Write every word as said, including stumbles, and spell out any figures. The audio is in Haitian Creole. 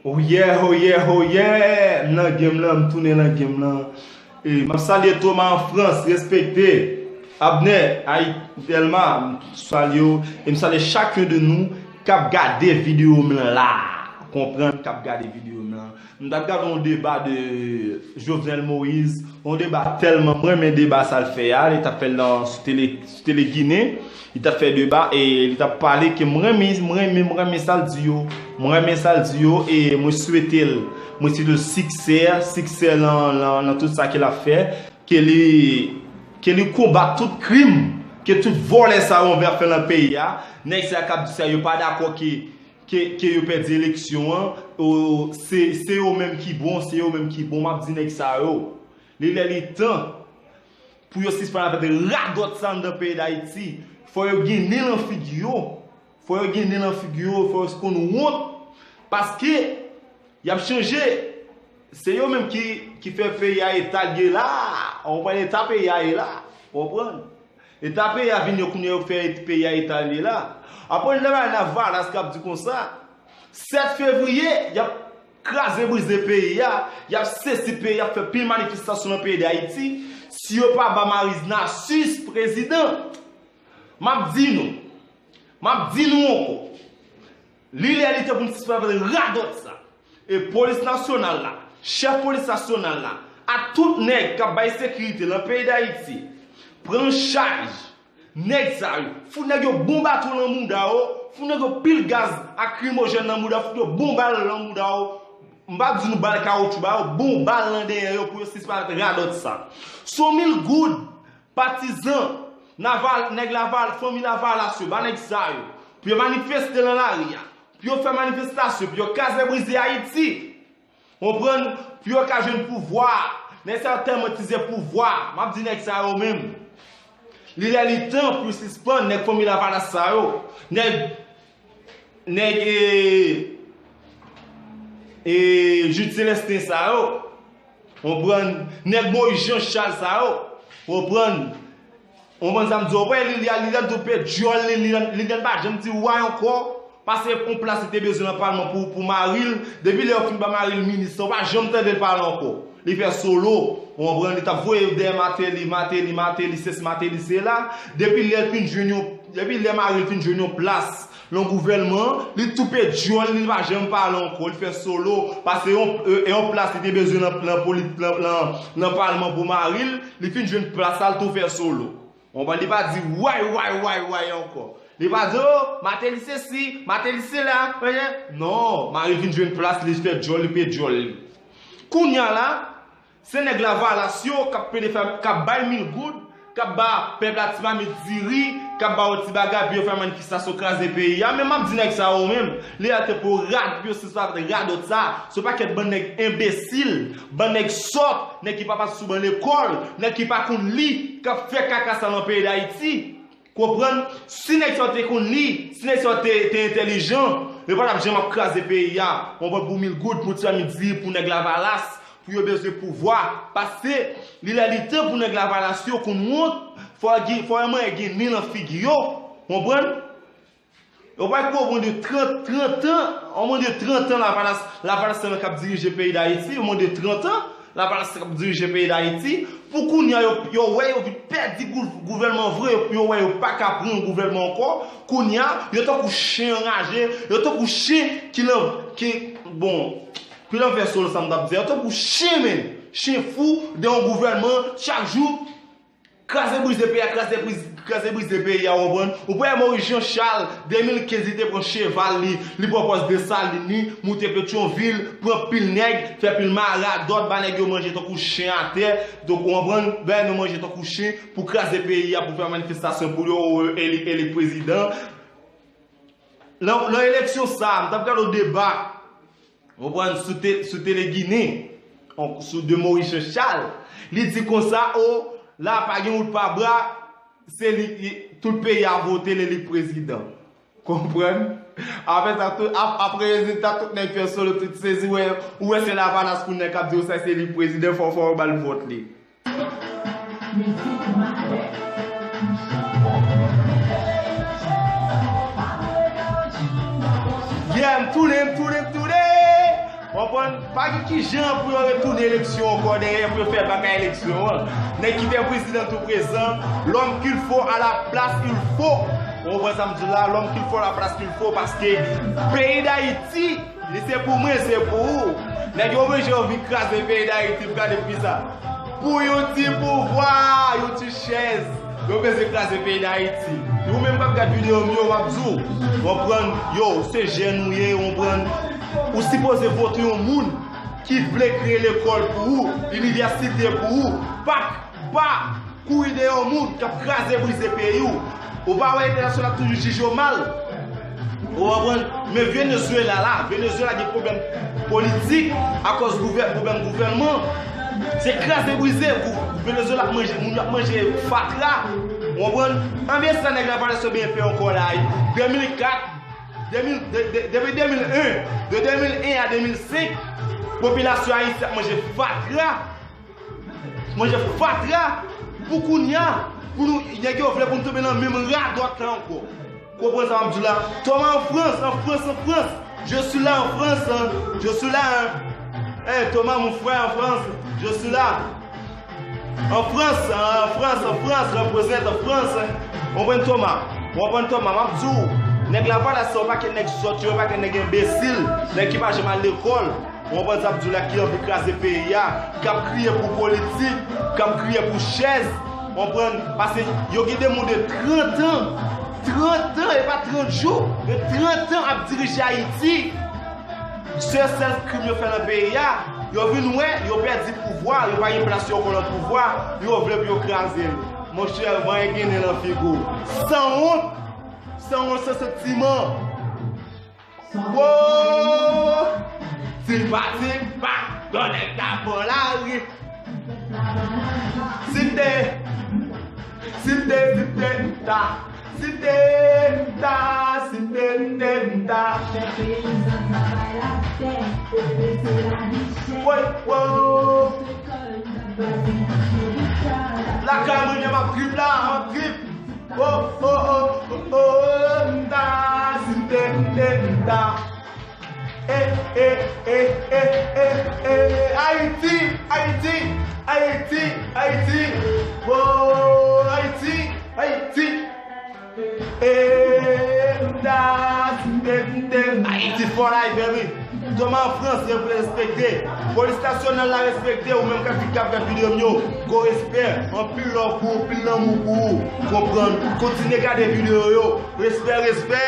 Oh yeah, oh yeah, oh yeah! M nan game lan, m tounen nan game lan. E, m ap salye Thomas an Frans, respekte. Abner, ay, Delma, m salye w. E m salye chak youn de nou k ap gade videyo m lan la. Konprann, k ap gade videyo m lan. M t ap gade yon deba de Jovenel Moïse, yon deba tèlman, mwen renmen deba sa l fè a, li t ap fè l nan, sou tele, sou tele Ginen. Li t ap fè deba e li t ap pale ke mwen renmen, mwen renmen, mwen renmen sa l di yo. Mwen renmen sa l di yo e mwen swete l, mwen swete l siksè, siksè nan, nan, nan tout sa ke l ap fè, ke li, ke li konbat tout krim, ke tout vòlè sa yo anvi ap fè nan peyi a. Nèg sa k ap di sa yo pa dakò ke, ke, ke yo pèdi eleksyon an, o, se, se yo menm ki bon, se yo menm ki bon, m ap di nèg sa yo. Li lè li tan pou yo sispann ap fè radòt sa anndan peyi Dayiti. Fò yo gen nen nan figi yo. Fò yo gen nen nan figi yo, fò yo konn wont. Paske y ap chanje. Se yo menm ki, ki fè peyi a eta l ye la. Ou konprann eta peyi a ye la. Ou konprann? Eta peyi a vin yo kounye a yo fè peyi a eta l ye la. Apre lè bagay Lavalas k ap di konsa, sèt fevriye, y ap kraze brize peyi a, y ap sezi peyi a, y ap fè pil manifestasyon nan peyi Dayiti, si yo pa ba Maryse Narcisse prezidan. M ap di nou, m ap di nou ankò, li lè li tan pou n sispann fè radòt sa. E polis nasyonal la, chèf polis nasyonal la, ak tout nèg k ap bay sekirite nan peyi Dayiti, pran chaj nèg sa yo, fout nèg yo bon baton nan mouda yo, fout nèg yo pil gaz akrimojèn nan mouda, fout yo bon bal nan mouda yo. M pa di nou bal kawotchou ba yo, bon bal nan dèyè yo pou yo sispann radòt sa. Son mil goud, patizan, Naval, nèg Laval, fanmi Lavalas yo, ba nèg sa yo, pou yo manifeste nan lari a, pou yo fè manifestasyon, pou yo kraze brize Ayiti. Konprann? Pou yo ka jwenn pouvwa. Nèg sa yo tèlman tize pouvwa. M ap di nèg sa yo menm. Li lè li tan pou yo sispann, nèg fanmi Lavalas sa yo. Nèg, nèg, e, e, Jude Célestin sa yo. Konprann? Nèg Moïse Jean Charles sa yo. Konprann? Ou konprann sa m di w? Ou wè Liliane, Liliane tou pè dyòl li, Liliane, Liliane pa janm di way ankò. Pase yon plas li te bezwen nan palman pou, pou mari l. Depi lè yo fin ba mari l minis lan, ou pa janm tande l pale ankò. Li fè solo. Ou konprann? Li t ap voye dèyè Martelly, Martelly, Martelly, sesi Martelly, sela. Depi lè l fin jwenn yon, depi lè mari l fin jwenn yon plas nan gouvènman an, li tou pè dyòl li, li pa janm pale ankò. Li fè solo. Pase yon, e, e yon plas li te bezwen nan, nan, poli-, nan, nan, nan palman pou mari l, li fin jwenn plas la, l tou fè solo. Ou konprann? Li pa di way, way, way, way ankò. Li pa di, o, Martelly sesi, Martelly sela, non, mari l vin jwenn plas, li fè dyòl, li peye dyòl li. Kounye a la, se nèg Lavalas yo k ap pede fè, k ap bay mil goud, k ap ba pèp la ti mamit diri, k ap ba yo ti bagay pou yo fè manifestasyon kraze peyi a. Men m ap di nèg sa yo menm, li a te pou rad, pou yo sispann radòt sa, se yon pakèt bann nèg enbesil, bann nèg sòt, nèg ki pa pase sou ban lekòl, nèg ki pa konn li, k ap fè kaka sa nan peyi Dayiti. Konprann? Si nèg sa yo te konn li, si nèg sa yo te, te entèlijan, yo pa t ap janm ap kraze peyi a. Konprann? Pou mil goud, pou ti mamit diri, pou nèg Lavalas, pou yo bezwen pouvwa. Pase, li lè li tan pou nèg Lavalas yo konn wont, fò gen, fò yon manyen gen nen nan figi yo. Konprann? Yo pa kwè w mwen de trant, trant an, w mwen de trant an Lavalas, Lavalas sèlman k ap dirije peyi Dayiti, w mwen de trant an Lavalas k ap dirije peyi Dayiti. Pou kounye a, yo, yo wè yo vin pèdi gou-, gouvènman vre, yo, yo wè yo pa ka pran gouvènman ankò. Kounye a, yo tankou chen anraje, yo tankou chen ki nan, ki, bon, ki nan fè solo sa m t ap di a, yo tankou chen, men, chen fou, de yon gouvènman, chak jou, kraze brize peyi a, kraze brize, kraze brize peyi a, w konprann? Ou pa wè Moïse Jean Charles, de mil kenz, li te pran cheval li, li pran pòz Desalin li, moute Petyonvil, pran pil nèg, fè pil maradòt, ba nèg yo manje tankou chen atè. Donk, ou konprann? Ba yo manje tankou chen pou kraze peyi a, pou fè manifestasyon pou yo, e, eli, eli prezidan. Nan, nan eleksyon sa a, m t ap gade yon deba. Ou konprann, sou te-, sou tele Ginen, on, sou de Moïse Jean Charles, li di konsa, o, la pa gen wout pa bra, se li, li, tout peyi a vote l, eli prezidan. Konprann? Apre sa, tout, ap-, apre rezilta, tout nèg fè solo, tout sezi, wè, ou wè se Lavalas kounye a k ap di w sa, se li prezidan, fò, fò yo ba l vòt li. Yeah, m tounen, m tounen, m tounen. Pa gen kijan pou yo retounen eleksyon ankò dèyè, pou yo fè bagay eleksyon an. Nèg ki fè prezidan tou prezan, l'homme qu'il faut à la place il faut. Ou konprann sa m di w la, l'homme qu'il faut à la place qu'il faut, paske peyi Dayiti, li se pou mwen, se pou ou. Nèg yo oblije yo vin kraze peyi Dayiti, m gade pou kisa. Pou yon ti pouvwa, yon ti chèz, yo bezwen kraze peyi Dayiti. Ou menm k ap gad videyo m yo, w ap di w, w konprann, yo, ou se jèn ou ye, w konprann, ou sipoze vote yon moun ki vle kreye lekòl pou ou, inivèsite pou ou, pa, pa kouri dèyè yon moun k ap kraze brize peyi w. Ou pa wè entènasyonal ap toujou jije w mal? Ou konprann? Men Venezuela la, Venezuela gen pwoblèm politik akòz gouvè-, pwoblèm gouvènman. Se kraze brize, gou-, Venezuela ap manje, moun yo ap manje fatra. Ou konprann? Anben sa nèg la pa lèse byen fè ankò la. De mil kat, de mil, de, de, depi de mil en, de de mil en a de mil senk, popilasyon ayisyen ap manje fatra. Manje fatra pou kounye a, pou nou, nèg yo vle pou nou tonbe nan menm radòt la ankò. Konprann sa m ap di w la? Toma an Frans, an Frans, an Frans. Je suis là en France, hein. Je suis là, hein. Hey, Toma, mon frère, en France. Je suis là. En France, en France, en France, représente en France, hein. Ou konprann Toma? Ou konprann Toma? M ap di w, nèg Lavalas sa, yon pakèt nèg sòt yo, yon pakèt nèg enbesil, nèg ki pa janm al lekòl. Ou konprann sa m di w la, ki anvi kraze peyi a, k ap kriye pou politik, k ap kriye pou chèz, ou konprann? Paske yo gen de moun de trant an, trant an, e pa trant jou, de trant an ap dirije Ayiti. Se sèl krim yo fè nan peyi a, yo vin wè, yo pèdi pouvwa, yo pa gen plas yo ankò nan pouvwa, yo vle pou yo kraze l. Monchè, vanyan gen nen nan figi w. Sanwont, sanwont, san santiman. Wo! Timba, timba, yon nèg ta pran lari. Site, site, site, ta. Site, ta, site, nte, ta. Woy, wo! Lakay mwen, m ap trip la, m ap trip. Oh, oh, oh, oh, oh, m ta, si m te, m te, m ta. Eh, eh, eh, eh, eh, eh. Ayiti, Ayiti, Ayiti, Ayiti. Oh, Ayiti, Ayiti. Eh, m ta, si m te, m te, m ta. Ayiti for life, baby. Toma an Frans, respekte. Polis nasyonal la respekte, ou menm k ap gad videyo m yo, gwo respè, anpil love pou ou, anpil lanmou pou ou, konprann. Kontinye gade videyo yo, respè, respè.